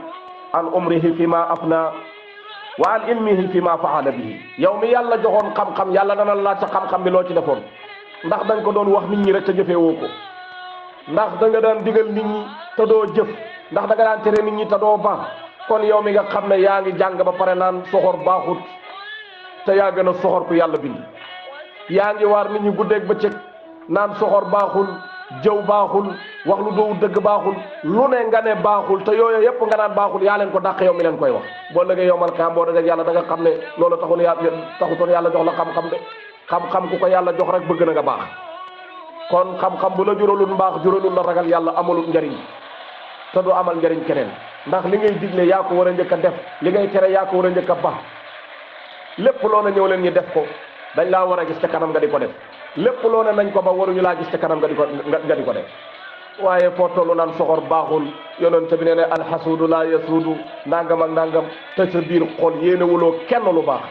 an umrihi fi ma afna wa an ilmihi fi ma faala bihi yow mi yàlla joxoon xam-xam yàlla dana la laaj sa xam-xam bi loo ci defoon ndax da nga ko doon wax nit ñi rek te jëfee woo ko ndax da nga daan digal nit ñi te doo jëf ndax da nga daan tere nit ñi te doo baax. kon yow mi nga xam ne yaa ngi jàng ba pare naan soxor baaxut te yaa gën a soxor ku yàlla bind yaa ngi waar nit ñi guddeeg bëccëg naan soxor baaxul jëw baaxul wax lu doowu dëgg baaxul lu ne nga ne baaxul te yooyu yëpp nga naan baaxul yaa leen ko dàq yow mi leen koy wax boo lëgee yowmal qiyaam boo dajeg yàlla da nga xam ne loolu taxutoon yàlla jox la xam-xam de xam-xam ku ko yàlla jox rek bëgg na nga baax kon xam-xam bu la juralul mbaax juralul la ragal yàlla amalul njariñ te du amal njariñ keneen ndax li ngay digle yaa ko war a njëkk a def li ngay tere yaa ko war a njëkk a baax lépp loo ne ñëw leen ñi def ko dañ laa war a gis ca kanam nga di ko def lépp loo ne nañ ko ba waruñu laa gis ca kanam nga di ko def waaye foo tollu naan soxor baaxul yonent bi nee ne alxasuudu laa yasuudu nangam ak nangam te sa biir xol yéenewuloo kenn lu baax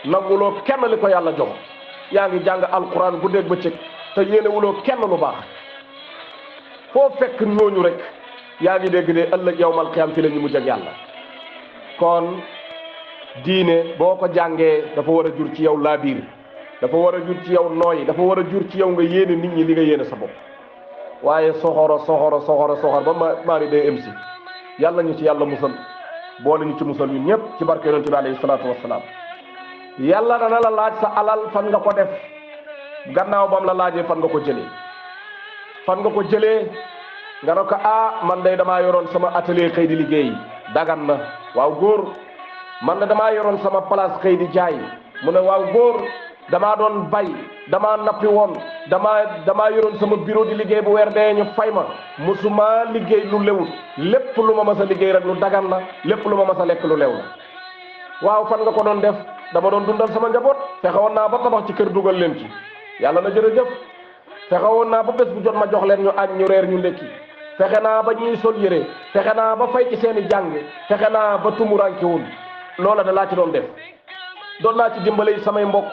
nanguloo kenn li ko yàlla jox yaa ngi jàng alquran guddeeg bëccëg te yéenewuloo kenn lu baax foo fekk ñooñu rek yaa ngi dégg ne ëllëg yawmal qiyaam fi la ñu mujj ak yàlla. kon diine boo ko jàngee dafa war a jur ci yow laabiir dafa war a jur ci yow nooy dafa war a jur ci yow nga yéene nit ñi li nga yéene sa bopp waaye soxor ba maari day em si yàlla ñu ci yàlla musal boole ñu ci musal ñun ñëpp ci barke yonent bi alayhi salaatu wassalaam. yàlla dana la laaj sa alal fan nga ko def gannaaw bam la laajee fan nga ko jëlee nga ne ko man day damaa yoroon sama atelier xëy di liggéey dagan na waaw góor man na damaa yoroon sama place xëy di jaay mu ne waaw góor damaa doon bay damaa nappi woon damaa yoroon sama bureau di liggéey bu weer dee ñu fay ma musuma liggéey lu lewul lépp lu ma mas a liggéey rek lu dagan la lépp lu ma mas a lekk lu lew la waaw fan nga ko doon def dama doon dundal sama njaboot fexewoon naa ba tabax ci kër dugal leen ci yàlla na jërëjëf fexewoon naa ba bés bu jot ma jox leen ñu añ ñu reer ñu ndekki fexe naa ba ñuy sol yére fexe naa ba fay ci seeni jàng fexe naa ba tumurankewul loola da laa ci doon def doon naa ci dimbale samay mbokk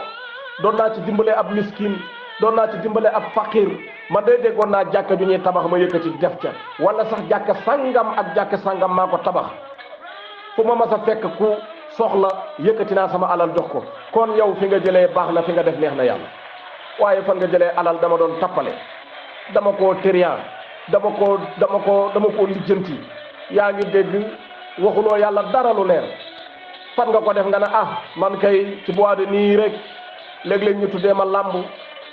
doon naa ci dimbale ab miskin doon naa ci dimbale ab faqir man day déggoon naa jàkka ju ñuy tabax ma yëkkati def ca wala sax jàkka sangam ak jàkka sangam maa ko tabax fu ma mas a fekk ku soxla yëkkati naa sama alal jox ko kon yow fi nga jëlee baax na fi nga def neex na yàlla waaye fan nga jëlee alal dama doon tappale dama koo térian dama koo lijjanti yaa ngi dégg waxuloo yàlla dara lu leer fan nga ko def nga ne man kay ci bois de nii rek léeg-léeg ñu tuddee ma làmb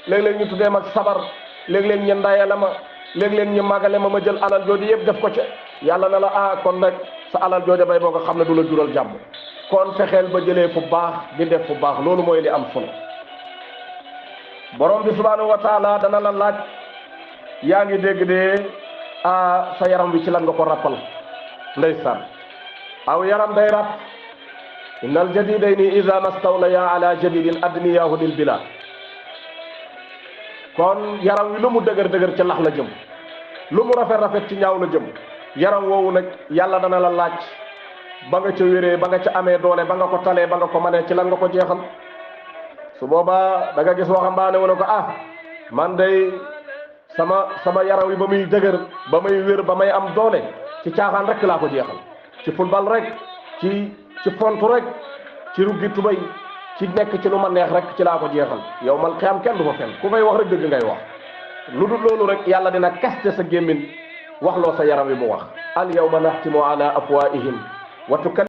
léeg-léeg ñu tuddee ma sabar léeg-léeg ñu ndayale ma léeg-léeg ñu màggale ma jël alal jooju yëpp def ko ca yàlla na la kon nag sa alal jooja bay boo nga xam ne du la jural jàmm kon fexeel ba jëlee fu baax di def fu baax loolu mooy li am solo borom bi subhanahu wa taala dana la laaj yaa ngi dégg de sa yaram bi ci lan nga ko rappal ndeysaan aw yaram day rap innal jadidayni iza mastawlaya ala jadidin adniyahu lil bilad kon yaram wi lu mu dëgër dëgër ci lax la jëm lu mu rafet rafet ci ñaaw la jëm yaram woowu nag yàlla dana la laaj ba nga ca wéree ba nga ca amee doole ba nga ko talee ba nga ko manee ci lan nga ko jeexal su boobaa da nga gis waxambaane wu ne ko man day sama yaram wi ba muy dëgër ba may wér ba may am doole ci caaxaan rek laa ko jeexal ci football rek ci fontu rek ci ruggi tubay ci nekk ci lu ma neex rek ci laa ko jeexal yow mal xiyam kenn du fa fen ku fay wax rek dëgg ngay wax lu dul loolu rek yàlla dina kaste sa gémmin wax loo sa yaram wi mu wax al yawma naxtimu ala afwaihim wa